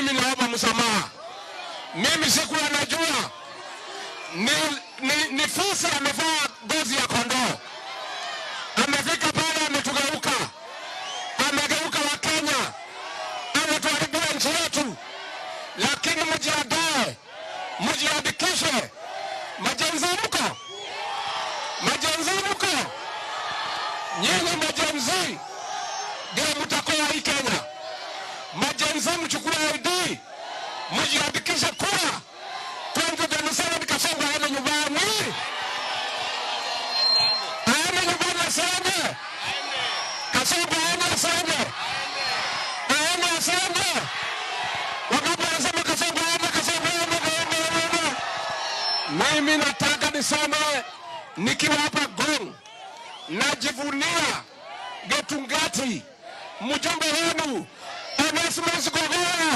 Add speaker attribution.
Speaker 1: Mimi naomba msamaha. Mimi sikuwa najua ni fisi amevaa ngozi ya kondoo. Amefika pale ametugeuka, amegeuka Wakenya, ametuharibia nchi yetu. Lakini mjiandae, mjiandikishe. Ma-Gen Z mko? Ma-Gen Z mko? Nyinyi ma-Gen Z ndio mtakuwa hii Kenya. Ma-Gen Z, mchukue ID, mjiandikishe kura. 2027 Kasongo aende nyumbani, aende nyumbani, asiende? Kasongo aende, asiende? Aende, asiende? Wakati wanasema Kasongo aende, Kasongo aende, aende, aende. Mimi nataka niseme nikiwa hapa Ngong, najivunia Getungati, mjumbe wenu Onesmus Gogoya.